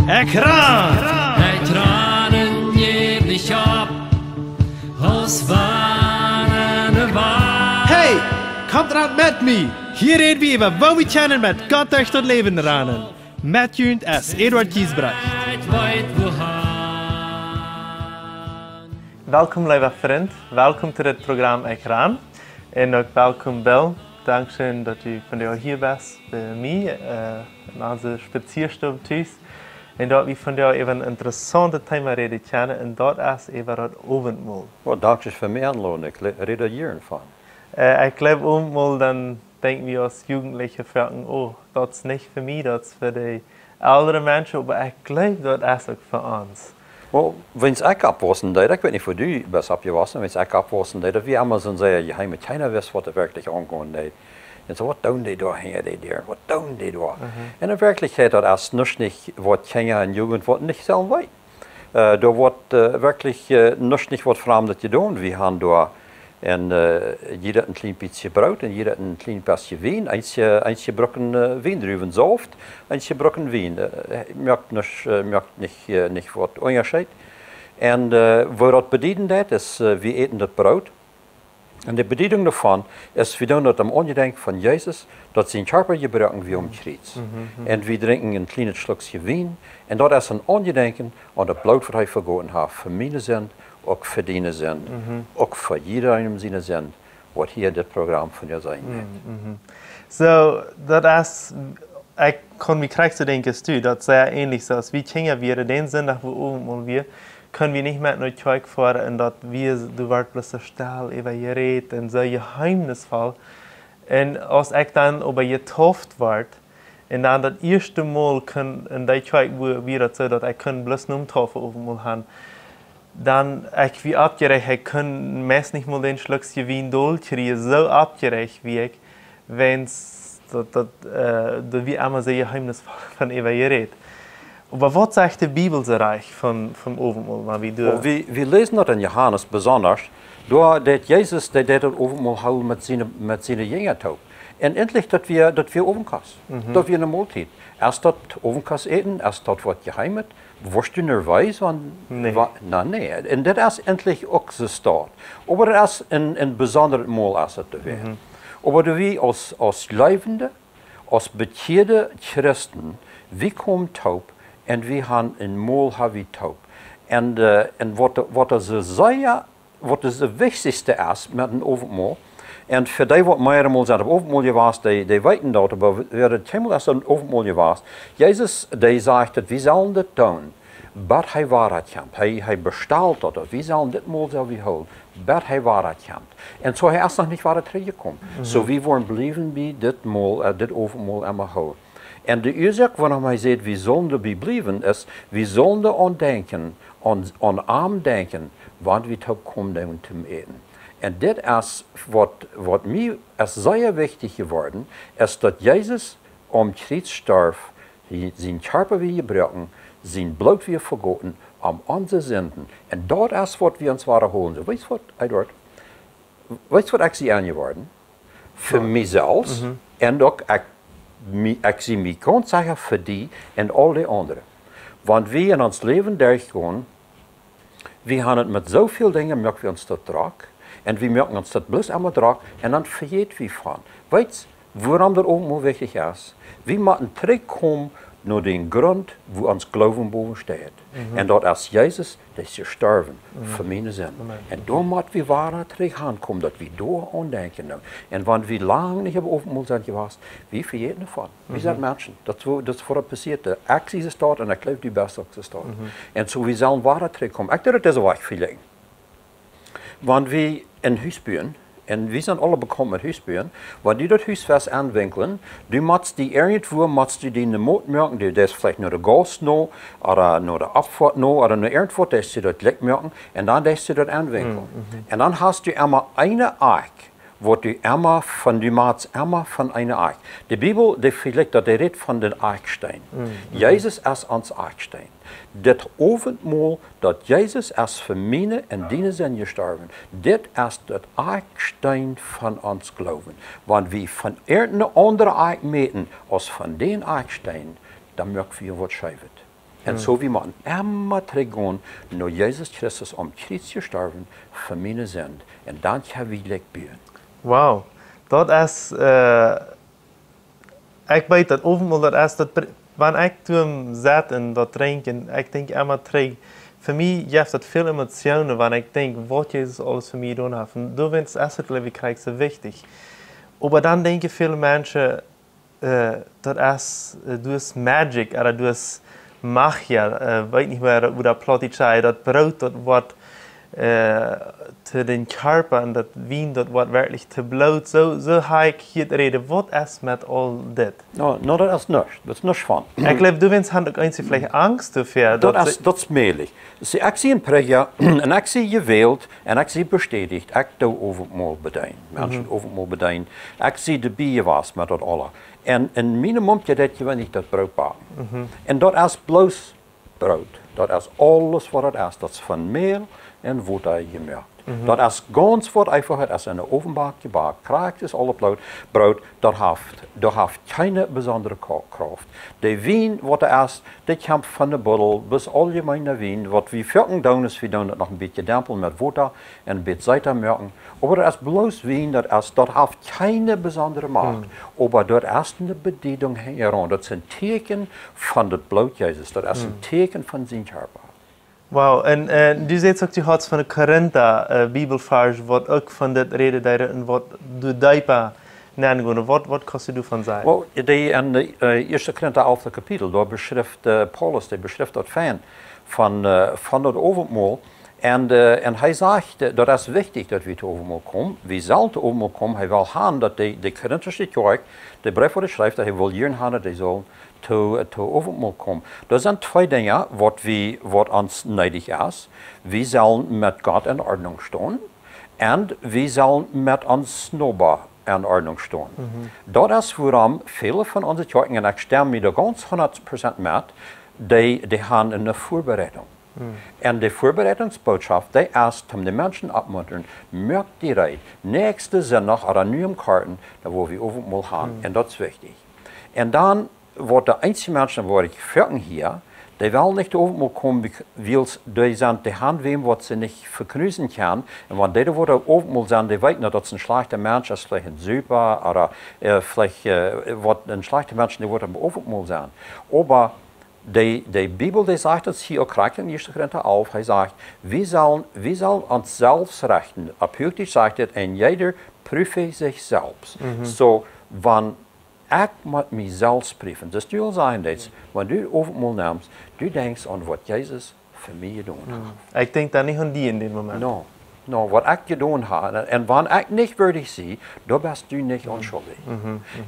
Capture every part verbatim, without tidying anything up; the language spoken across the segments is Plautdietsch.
Ekj ran! Ekj ran un jäw nich opp, aus wann ne Wal. Hey, komt ran met mie! Hia räd wie äwa, woo wie kjennen met Gott derch daut Läwen ranen. Met junt es Eduard Giesbrecht. Ekj weet wohan. Welkom, leewa Frint. Welkom to dit Program Ekj ran. Un uk welkom, Bill. Dankscheen, daut du vondoag hia best bie mie, äh, en onse Spazieastow tus. Un daut wie vondoag äwa een interessauntet Thema räden kjennen, un daut es äwa daut Owentmol. Well, dankscheen fa mie enloden. Ekj le-, räd doa jieren von. Äh, ekj jleew, Owentmol, dan denkj wie aus Jugentliche foaken, oh, daut es nich fa mie, daut es fa de eldre Menschen, oba ekj jleew, daut es uk fa ons. Well, wan ekj oppwaussen deed, ekj weet nich, woo du best oppjewossen, wan ekj oppwaussen deed, daut wia emma soo sea jeheim, kjeena wist, waut doa werkjlich aungonen deed. Un soo, waut doonen dee doa hinja de Däa? Waut doonen dee doa? Mhm. Un en Werkjlichkjeit, daut es nuscht nich, waut Kjinja un Jugent, waut nich sellen weeten. Äh, doa woat, äh, werkjlich, äh, nuscht nich waut Framdet jedonen. Wie han doa en, äh, jieda een kjlien bät Broot un jieda een kjlien bät Wien. Eenje, eenje brucken, äh, Wiendruwensauft, eenje brucken Wien. Äh, moakt nuscht, äh, moakt nich, äh, nich waut Unjascheet. Un, äh, waut daut bedieden deit, es, äh, wie äten daut Broot. Un de Bediedunk doavon es, wie doonen daut aum Aunjedenkj von Jesus, daut sien Kjarpa jebroaken wia aum Kjriez. Mhm, mhm. Un wie drinkjen een kjlienet Schluckje Wien. Un daut es een Aunjedenkjen aun daut Bloot, waut hee vegoten haft, fa miene Sind, uk fa diene Sind, mhm, uk fa jieda eenem siene Sind, waut hia dit Program vondoag seenen woat. Mhm, mhm. Soo, daut es, ekj kunn mie krakjt soo denkjen aus du, daut es sea änlich soo aus wie Kjinja wieren, dän Sindach, wua Owentmol wia, kunnen wie nich met no Kjoakj foaren un daut wia, doa wort bloos soo stell äwa jerät un soo jeheimnisvoll. Un aus ekj dan oba jetauft wort, un dan daut ieeschte Mol kunn en dee Kjoakj, wua wia daut soo, daut ekj kunn bloos nom Taufeowentmol gonen, dan, ekj wia oppjeräacht, ekj kunn meist nich mol dän Schluck Wien dolkjrieen, soo oppjeräacht wia ekj, wiels daut, daut, äh, doa wia emma soo jeheimnisvoll von äwa jerät. Oba waut sajcht de Bibel soo rajcht von, vom Owentmol, wan wie doa... Well, wie, wie läsen daut en Johanes besonda, doa deed Jesus, dee deed daut Owentmol hoolen met siene, met siene Jinja toop. Un eejentlich daut wia, daut wia Owentkost. Mhm. Daut wia eene Moltiet. Es daut Owentkost äten, es daut waut Jeheimet? Woascht du nerwees, wan... Nä. Wa-, na, nä. Un daut es eejentlich uk soo staut. Oba daut es een, een besondret Mol, es daut doa wia. Mhm. Oba doa wie aus, aus Jleewende, aus bekjeade Christen, wie komen toop un wie han een Mol, ha wie toop. Un, äh, un waut, waut es soo sea, waut es daut Wichtichste es met een Owentmol. Un fa dee, waut mearemol sent opp Owentmol jewast, dee, dee weeten daut, oba wäa daut kjeenmol es opp Owentmol jewast. Jesus, dee sajcht, daut wie sellen dit doonen, bat hee wada kjemt. Hee, hee bestalt daut, daut wie sellen dit Mol, sell wie hoolen, bat hee wada kjemt. Un soo, hee es noch nich wada trigjjekomen. Mhm. Soo, wie woaren bliewen bie dit Mol, äh, dit Owentmol emma hoolen. Un de Uasoak, wuarom hee sajcht, wie sellen doabie bliewen, es, wie sellen doaraun denkjen, aun, aun am denkjen, wan wie toop komen doonen toom Äten. Un dit es waut, waut mie es sea wichtich jeworden, es daut Jesus aum Kjriez storf, hee, sien Kjarpa wia jebroaken, sien Bloot wia vegoten, om onse Sinden. Un daut es waut wie ons wada hoolen. Soo, weetst waut, Eduard? Weetst waut ekj sie enjeworden? Fa... Jo. Mie selfst. Mhm. Un uk ekj, mie, ekj sie mie gaunz secha fa die un aul dee aundre. Wan wie en ons Läwen derchgonen, wie han et met soo väl Dinja, moak wie ons daut drock. Un wie moaken ons daut bloos emma drock un dan vejät wie von. Weetst, wuarom daut Owentmol wichtich es? Wie motten trigjkomen no dän Grunt, wua ons Gloowen bowen steit. Mhm. Un daut es Jesus, dee es jestorwen, mhm, fa miene Sind. Amen. Un doa mott wie wada trigj hankomen, daut wie doa aun denkjen doonen. Un wan wie lang nich opp Owentmol sent jewast, wie vejäten doavon. Wie sent, mhm, Menschen. Daut es woo, daut es woo daut passieet. Ekj sie soo staut un ekj jleew, du best uk soo staut. Mhm. Un soo, wie sellen wada trigjkomen. Ekj deed daut dise Wäakj väl. Wan wie een Hus buen, un wie sent aule bekaunt met Hus buen, wan du daut Hus west aunwinkjlen, du motst die irjentwua, motst du die ne Moot moaken, du deist veleicht no de Gauss no, ooda no de Auffoat no, ooda no irjentwaut, deist du daut jlikj moaken, un dan deist du daut aunwinkjlen. Mm, mhm. Un dan hast du emma eene Akj, waut du emma von, du motst emma von eene Akj. De Bibel, dee vejlikjt daut, dee rät von dän Akjsteen. Mm, mhm. Jesus es ons Akjsteen. Dit Owentmol, daut Jesus es fa miene un diene Sind jestorwen, dit es daut Akjsteen von ons Gloowen. Wan wie von irjent eene aundre Akj mäten aus von dän Akjsteen, dan moak wie waut scheewet. Un soo wie motten emma trigjgonen no Jesus Christus aum Kjriez jestorwen fa miene Sind. Un dan kjenn wie jlikj buen. Wow, daut es, äh, ekj weet daut Owentmol, daut es daut, wan ekj doa sit un daut drinkj, un ekj denkj emma trigj, fa mie jeft daut väl Emotionen, wan ekj denkj, waut Jesus aules fa mie jedonen haft. Un doawäajen es daut, jleew ekj, krakjt soo wichtich. Oba dan denkjen väl Menschen, äh, daut es, äh, daut es Magic, ooda daut es Magia, äh, weet nich mea, woo daut Plautdietsch sajcht, daut Broot, daut woat, äh, to dän Kjarpa un daut Wien, daut woat werkjlich to Bloot. Soo, soo hab ekj hia jeräd, waut es met aul dit? No, no, daut es nuscht. Daut es nuscht von. Ekj jleew, doawäajen haben uk eenje veleicht Angst doafäa, daut daut es, daut es mäajlich. See, ekj sie een Prädja, un ekj sie jewält, un ekj sie bestädicht, ekj doo Owentmol bedeenen. Menschen Owentmol bedeenen. Ekj sie doabie jewast met daut aules. Un, un miene Mumkje deed jeweenlich daut Broot backen. Un daut es bloos Broot. Daut es aules waut daut es. Daut es von Mäl un Wota jemoakt. Daut es gaunz waut eefach, daut es en de Owen jebakt, krakjt soo aus aul Broot. Broot, daut haft, daut haft kjeene besondre Ko-, Krauft. De Wien waut daut es, dee kjemt von de Buddel, bloos auljemeena Wien. Waut wie foaken doonen es, wie doonen daut noch een bät dämpeln met Wota un een bät seeta moaken. Oba daut es bloos Wien, daut es, daut haft kjeene besondre Macht. Oba daut es eene Bediedunk hinjaraun. Daut es een Tieekjen von daut Bloot Jesus. Daut es een Tieekjen von sien Kjarpa. Wow, un, äh, du sajchst uk, du hast von de Korinta, äh, Bibelvarsch, waut uk von dit räden deeden un waut du deepa nengonen. Waut, waut kaust du doavon sajen? Well, dee en de, äh, ieeschte Korinta alfte Kapitel, doa beschrift, äh, Paulus, dee beschrift daut fein von, äh, von daut Owentmol. Un, äh, un hee sajcht, äh, daut es wichtich, daut wie to Owentmol komen. Wie sellen to Owentmol komen. Hee well haben, daut de, de korintische Kjoakj, de Breef waut hee schrift, daut hee well hia haben, daut dee sellen to, to Owentmol komen. Doa sent twee Dinja, waut wie, waut ons needich es. Wie sellen met Gott en Ordnunk stonen. Un wie sellen met ons Noba en Ordnunk stonen. Daut es wuarom väle von onse Kjoakjen, un ekj stemm mie doa gaunz hundat Prozent met, dee, dee haben eene Väabereitunk. Un de Väabereitungsbootschoft, dee es, om de Menschen oppmuntren, moakt die reed. Näakjsten Sindach ooda nu em Korten, dan woa wie Owentmol haben. Un daut es wichtich. Un dan woat de eensje Menschen, woa ekj foaken hia, dee wellen nich to Owentmol komen, wiels dee sent, dee haben wäm, waut see nich vekjnusen kjennen. Un wan dee doa woat Owentmol sennen, dee weeten, daut daut een schlajchta Mensch es, veleicht een Supa, ooda, äh, veleicht, äh, waut een schlajchta Mensch, dee woat aum Owentmol sennen. Oba de, de Bibel, dee sajcht daut hia uk krakjt en ieeschte Korinta alf, hee sajcht, wie sellen, wie sellen ons selfst rechten. Opp Huachdietsch sajcht et, een jeder prüfe sich selbst. Soo, wan ekj mott mie selfst prüfen. Daut du aul sajen deist, wan du Owentmol nemst, du denkjst aun waut Jesus fa mie jedonen haft. Ekj denkj doa nich aun die en dän Moment. No, no, waut ekj jedonen hab. Un, un wan ekj nich wieedich sie, dan best du nich onschuldich.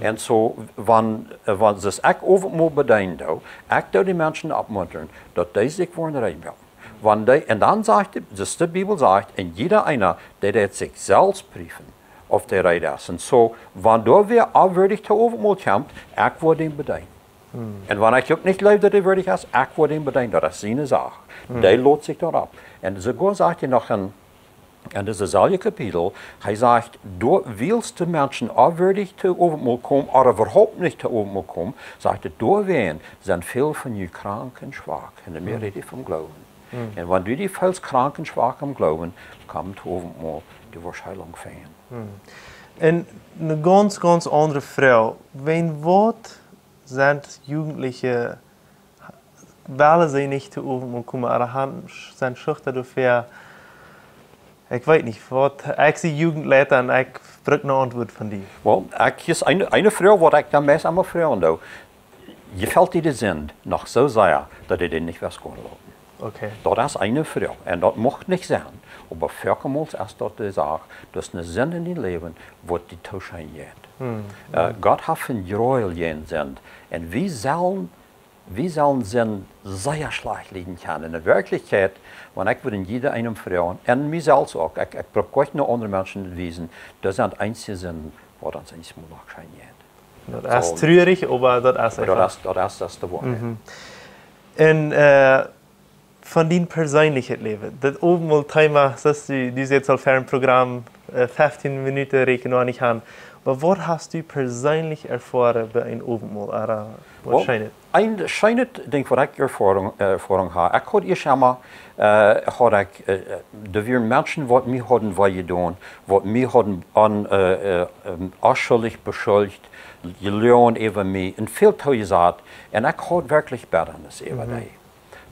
Un soo, wan, äh, wan, soo aus ekj Owentmol bedeenen doo, ekj doo de Menschen oppmuntren, daut dee sikj woaren reed moaken. Wan dee, un dan sajcht de, soo aus de Bibel sajcht, un jieda eena, dee deit sikj selfst prüfen, auf dee reed es. Un soo, wan doa wäa onwieedich to Owentmol kjemt, ekj woa dän bedeenen. Un wan ekj uk nich jleew, daut dee wieedich es, ekj woa dän bedeenen, daut es siene Sach. Dee lot sikj doaropp. Un soogoa sajcht hee noch en, en dit selwje Kapitel, hee sajcht, doa, wiels de Menschen onwieedich to Owentmol komen, ooda äwahaupt nich to Owentmol komen, sajcht hee, doawäajen sent väl von junt krank un schwak. Un dan rät hee vom Gloowen. Un wan du die feelst krank un schwak em Gloowen, komm to Owentmol, du woascht Heilunk finjen. Un eene gaunz, gaunz aundre Froag. Wan waut sent Jugendliche, wellen see nich to Owentmol komen, ooda han, sent schuchtren doafäa? Ekj weet nich, waut, ekj sie Jugendleiter un ekj bruck eene Auntwuat von die. Well, ekj, hia es eene, eene Froag, waut ekj dan meist emma froagen doo. Jefelt die de Sind noch soo sea, daut du dee nich woascht gonen loten? Okay. Daut es eene Froag. Un daut mucht nich sennen. Oba foakemols es daut de Sach, daut es eene Sind en dien Läwen, waut die too scheen jeit. Äh, Gott haft een Jreel jäajen Sind. Un wie sellen, wie sellen Sind sea schlajcht lieden kjennen. En de Werkjlichkjeit, wan ekj wudd en jieda eenem froagen, un mie selfst uk, ekj, ekj bruck nich no aundre Menschen wiesen, daut sent eensje Sinden, waut ons eensmol noch scheen jeit. Daut es trurich, oba daut es, oba daut eenfach es, daut es, daut es de Woarheit. Un, äh, von dien perseenlichet Läwen. Daut Owentmol Thema, soo aus du, du sajchst aul ver een Programm, äh, feftieen Minuten räakjen wie nich aun. Oba waut hast du perseenlich erfoaren bie een Owentmol, ooda waut scheen et? Een scheenet Dinkj, waut ekj Erfoarunk, Erfoarunk ha. Ekj haud ieescht emol, äh, haud ekj, äh, doa wieren Menschen, waut mie hauden wee jedonen, waut mie hauden on-, äh, äh, ähm, onschuldich beschuldicht, jeloagen äwa mie un väl toojesajcht. Un ekj haud werkjlich Bettanis äwa dee.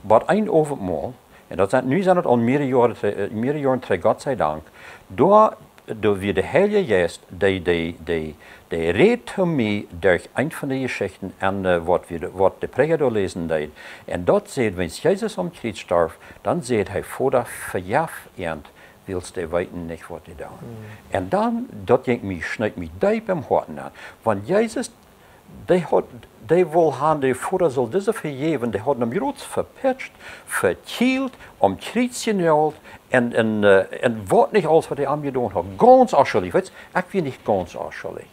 Oba een Owentmol, un daut sent, nu sent et aul mearere Joaren, äh, mearere Joaren trigj, Gott sei Dank, doa, doa wia de Heilje Jeist, dee, dee, dee, dee räd to mie derch eent von de Jeschichten un, äh, waut wie de, waut de Prädja doa läsen deed. Un daut sajcht, wan Jesus aum Kjriez storf, dan säd hee: "Voda, vejeff an, wiels dee weeten nich, waut dee doonen." Un dan, daut jinkj mie, schneet mie deep em Hoaten aun. Wan Jesus dee haud, dee wull han, de Voda sull dise vejäwen, dee haud am jrods vepitscht, vekjielt, aum Kjriez jenault, un, un, äh, un waut nich aules, waut dee aunjedonen haud. Gaunz onschuldich, weetst, ekj wia nich gaunz onschuldich.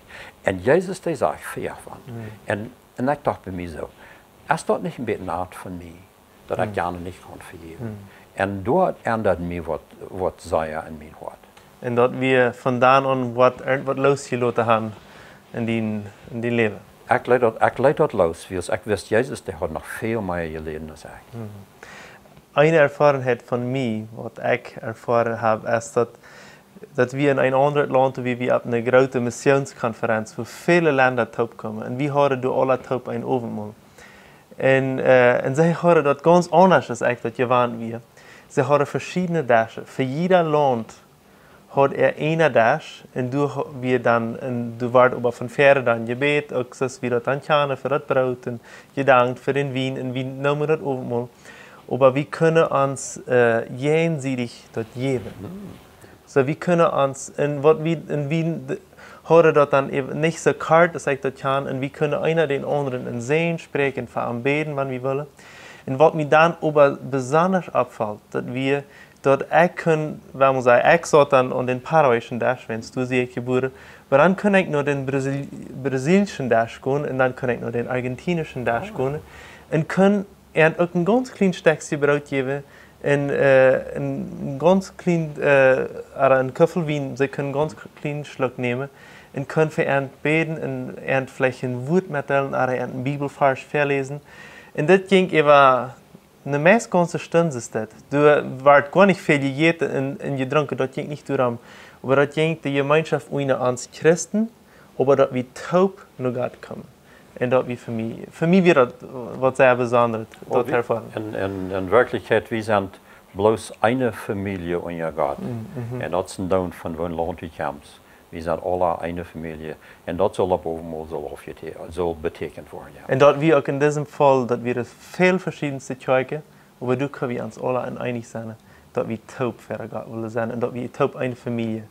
Un Jesus, dee sajcht: "Vejeff an." Un, un ekj docht bie mie soo: "Es daut nich een bät nat von mie, daut ekj jane nich kaun vejäwen?" Un doa endad mie waut, waut sea en mien Hoat. Un daut wia von dan aun waut, waut losjeloten han en dien, en dien Läwen? Ekj leet daut, ekj leet daut los, wiels ekj wist, Jesus, dee haud noch väl mea jeläden aus ekj. Eene Erfoarunk von mie, waut ekj erfoaren hab, es daut, daut wie en een aundret Launt, wie, wie opp eene groote Missionskonferenz, wua väle Lenda toopkjeemen. Un wie hauden doa aula toop een Owentmol. Un, äh, un see hauden daut gaunz aundasch aus ekj daut jewant wia. See hauden veschiedne Deschen. Fa jieda Launt haud eena eenen Desch, un doa ha-, wia dan, un doa wort oba von väaren dan jebät, uk soo aus wie daut dan kjanen, fa daut Broot un jedankt fa dän Wien, un wie neemen daut Owentmol. Oba wie kunnen ons, äh, jäajensiedich daut jäwen. Soo, wie kunnen ons, un waut wie, un wie d-, hauden daut dan äwa nich soo kort, aus ekj daut kjan, un wie kunnen eena dän aundren een Säajen spräakjen, fa am bäden, wan wie wullen. Un waut mie dan oba besonda oppfelt, daut wie, daut ekj kunn, wan wie sajen, ekj saut dan aun dän paraguayischen Desch, wiels doa sie ekj jebuaren, oba dan kunn ekj no dän Brasil-, brasilianischen Desch gonen un dan kunn ekj no dän argentinischen Desch gonen un kunn an uk een gaunz kjlien Stekj Broot jäwen un, äh, een, een gaunz kjlien, äh, ooda een Kuffel Wien, see kunnen een gaunz kjlien Schluck nämen un kunnen fa an bäden un an veleicht een Wuat metdeelen ooda an een Bibelvarsch väaläsen. Un dit jinkj äwa eene meist gaunze Stund es daut. Doa wort goanich väl jejäten un, un jedrunken, daut jinkj nich doarom. Oba daut jinkj de Jemeenschoft unja ons Christen, oba daut wie toop no Gott kjeemen. Un daut wie fa mie, fa mie wia daut, äh, waut sea besonda, daut wie erfoaren. En, en, en Werkjlichkjeit, wie sent bloos eene Famielje unja Gott. Un daut es een Doon von woo Launt du kjemst. Wie sent aula eene Famielje. Un daut saul opp Owentmol saul aufjete-, saul betieekjent woaren, jo. Un daut wie uk en disen Faul, daut wie väl veschiedne Kjoakjen, oba doa kjenn wie ons aula en eenich sennen, daut wie toop fa Gott wellen sennen un daut wie toop eene Famielje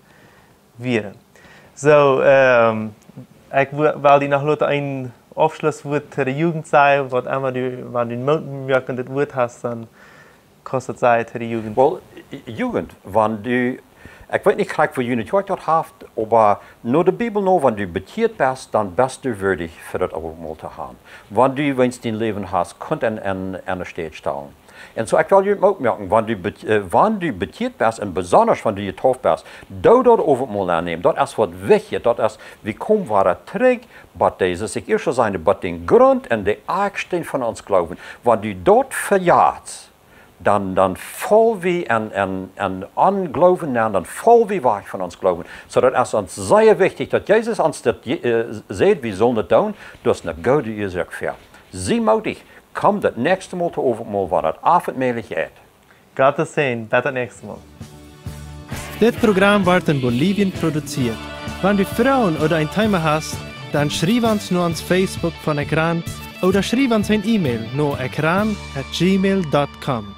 wieren. Soo, ähm, ekj wo-, well die noch loten een Aufschlusswuat to de Jugend sajen, waut emma du, wan du een mootmoakendet Wuat hast, dan kaust daut sajen to de Jugend. Well, J-, Jugend, wan du, ekj weet nich krakjt, woo june Kjoakj daut haft, oba no de Bibel no, wan du bekjieet best, dan best du wieedich fa daut Owentmol to han. Wan du weens dien Läwen hast, kunt en, en, en de Städ stalen. Un soo, ekj well junt uk moaken, wan du be-, äh, wan du bekjieet best un besonda wan du jedeept best, doo daut Owentmol aunnämen. Daut es waut wichtjet, daut es, wie komen wada trigj, waut Jesus, ekj ieescht saul sajen, waut dän Grunt un de Akjsteen von ons Gloowen. Wan du daut vejatst, dan, dan faul wie en, en, en Ongloowen nenn, dan faul wie wajch von ons Gloowen. Soo daut es ons sea wichtich, daut Jesus ons daut je-, äh, sajcht, wie sellen daut doonen, daut es eene goode Uasoak fa. Sie mootich, komm daut näakjste Mol to Owentmol, wan daut Owentmol es. Gottes Säajen, bat daut näakjste Mol. Dit Program woat en Bolivien produziert. Wan du Froagen ooda een Thema hast, dan schriew ons no ons Facebook von Ekran ooda schriew ons een E-Mail no ekran at gmail dot com.